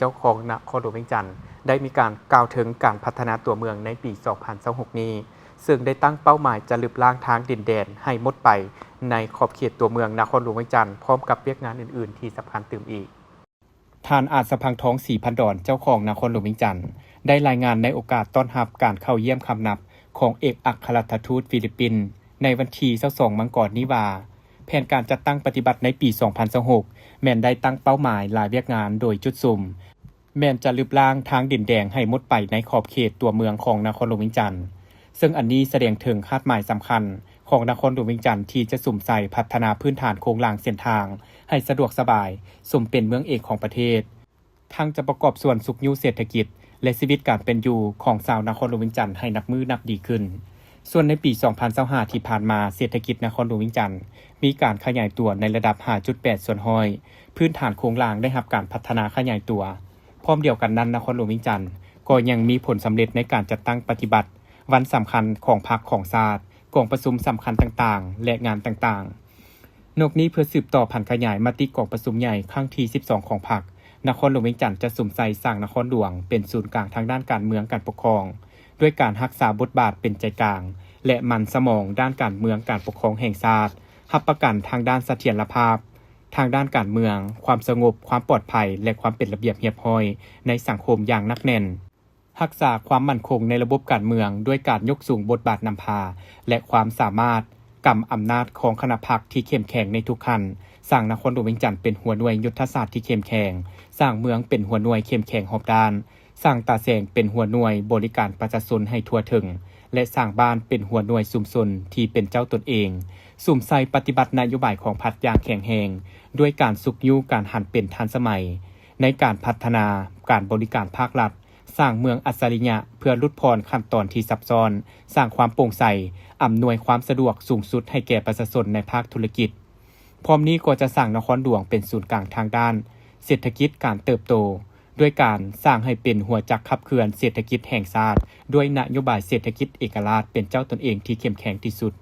ເຈົ້າຄອງນະຄອນຫຼວງວຽງຈັນ ໄດ້ມີການກ່າວເຖິງການພັດທະນາຕົວເມືອງໃນປີສອງພັນຊາວຫົກນີ້, ເຊິ່ງໄດ້ຕັ້ງເປົ້າໝາຍຈະລຶບລ້າງທາງດິນແດນໃຫ້ໝົດໄປໃນຂອບເຂດຕົວເມືອງນະຄອນຫຼວງວຽງຈັນ, ພ້ອມກັບວຽກງານອື່ນໆທີ່ສຳຄັນຕື່ມອີກ. ທ່ານ ອາດສະພັງທອງ ສີພັນດອນ ເຈົ້າຄອງນະຄອນຫຼວງວຽງຈັນ ໄດ້ລາຍງານໃນໂອກາດຕ້ອນຮັບການເຂົ້າຢ້ຽມຄຳນັບຂອງເອກອັກຄະລັດຖະທູດຟີລິບປິນ ໃນວັນທີຊາວສອງມັງກອນນີ້ວ່າ, ແຜນການຈັດຕັ້ງປະຕິບັດໃນປີສອງພັນຊາວຫົກ ແມ່ນໄດ້ຕັ້ງເປົ້າໝາຍຫຼາຍວຽກງານໂດຍຈຸດສຸມ ແມ່ນຈະລຶບລ້າງທາງດິນແດງໃຫ້ໝົດໄປໃນຂອບເຂດຕົວເມືອງຂອງນະຄອນຫຼວງວຽງຈັນ, ເຊິ່ງອັນນີ້ສະແດງເຖິງຄາດໝາຍສຳຄັນຂອງນະຄອນຫຼວງວຽງຈັນທີ່ຈະສຸມໃສ່ພັດທະນາພື້ນຖານໂຄງລ່າງເສັ້ນທາງໃຫ້ສະດວກສະບາຍ ສົມເປັນເມືອງເອກຂອງປະເທດ, ທັງຈະປະກອບສ່ວນຊຸກຍູ້ເສດຖະກິດ ແລະ ຊີວິດການເປັນຢູ່ຂອງຊາວນະຄອນຫຼວງວຽງຈັນໃຫ້ນັບມື້ນັບດີຂຶ້ນ. ສ່ວນໃນປີສອງພັນຊາວຫ້າທີ່ຜ່ານມາ, ເສດຖະກິດນະຄອນຫຼວງວຽງຈັນມີການຂະຫຍາຍຕົວໃນລະດັບຫ້າຈຸດແປດສ່ວນຮ້ອຍ, ພື້ນຖານໂຄງລ່າງໄດ້ຮັບການພັດທະນາຂະຫຍາຍຕົວ. ພ້ອມດຽວກັນນັ້ນ, ນະຄອນຫຼວງວຽງຈັນກໍຍັງມີຜົນສຳເລັດໃນການຈັດຕັ້ງປະຕິບັດວັນສຳຄັນຂອງພັກຂອງຊາດ, ກອງປະຊຸມສຳຄັນຕ່າງໆ ແລະ ງານຕ່າງໆ. ນອກນີ້ເພື່ອສືບຕໍ່ຜັນຂະຫຍາຍມະຕິກອງປະຊຸມໃຫຍ່ຄັ້ງທີສິບສອງຂອງພັກ, ນະຄອນຫຼວງວຽງຈັນຈະສຸມໃສ່ສ້າງນະຄອນຫຼວງເປັນສູນກາງທາງດ້ານການເມືອງການປົກຄອງ, ດ້ວຍການຮັກສາບົດບາດເປັນໃຈກາງ ແລະ ມັນສະໝອງດ້ານການເມືອງການປົກຄອງແຫ່ງຊາດ, ຮັບປະກັນທາງດ້ານສະຖຽນລະພາບ ທາງດ້ານການເມືອງ, ຄວາມສະຫງົບ, ຄວາມປອດໄພ ແລະ ຄວາມເປັນລະບຽບຮຽບຮ້ອຍໃນສັງຄົມຢ່າງໜັກແໜ້ນ, ຮັກສາຄວາມໝັ້ນຄົງໃນລະບົບການເມືອງ ດ້ວຍການຍົກສູງບົດບາດນຳພາ ແລະ ຄວາມສາມາດກຳອຳນາດຂອງຄະນະພັກທີ່ເຂັ້ມແຂງໃນທຸກຂັ້ນ, ສ້າງນະຄອນຫຼວງວຽງຈັນເປັນຫົວໜ່ວຍຍຸດທະສາດທີ່ເຂັ້ມແຂງ, ສ້າງເມືອງເປັນຫົວໜ່ວຍເຂັ້ມແຂງຮອບດ້ານ, ສ້າງຕາແສງເປັນຫົວໜ່ວຍບໍລິການປະຊາຊົນໃຫ້ທົ່ວເຖິງ ແລະ ສ້າງບ້ານເປັນຫົວໜ່ວຍຊຸມຊົນທີ່ເປັນເຈົ້າຕົນເອງ, ສຸມໃສ່ປະຕິບັດນະໂຍບາຍຂອງພັກຢ່າງແຂງແຮງ ດ້ວຍການຊຸກຍູ້ການຫັນເປັນທັນສະໄໝໃນການພັດທະນາການບໍລິການພາກລັດ, ສ້າງເມືອງອັດສະລິຍະເພື່ອຫຼຸດຜ່ອນຂັ້ນຕອນທີ່ຊັບຊ້ອນ, ສ້າງຄວາມໂປ່ງໃສ, ອຳນວຍຄວາມສະດວກສູງສຸດໃຫ້ແກ່ປະຊາຊົນໃນພາກທຸລະກິດ. ພ້ອມນີ້ກໍຈະສ້າງນະຄອນຫຼວງເປັນສູນກາງທາງດ້ານເສດຖະກິດການເຕີບໂຕ, ດ້ວຍການສ້າງໃຫ້ເປັນຫົວຈັກຂັບເຄື່ອນເສດຖະກິດແຫ່ງຊາດ ດ້ວຍນະໂຍບາຍເສດຖະກິດເອກະລາດເປັນເຈົ້າຕົນເອງທີ່ເຂັ້ມແຂງທີ່ສຸດ.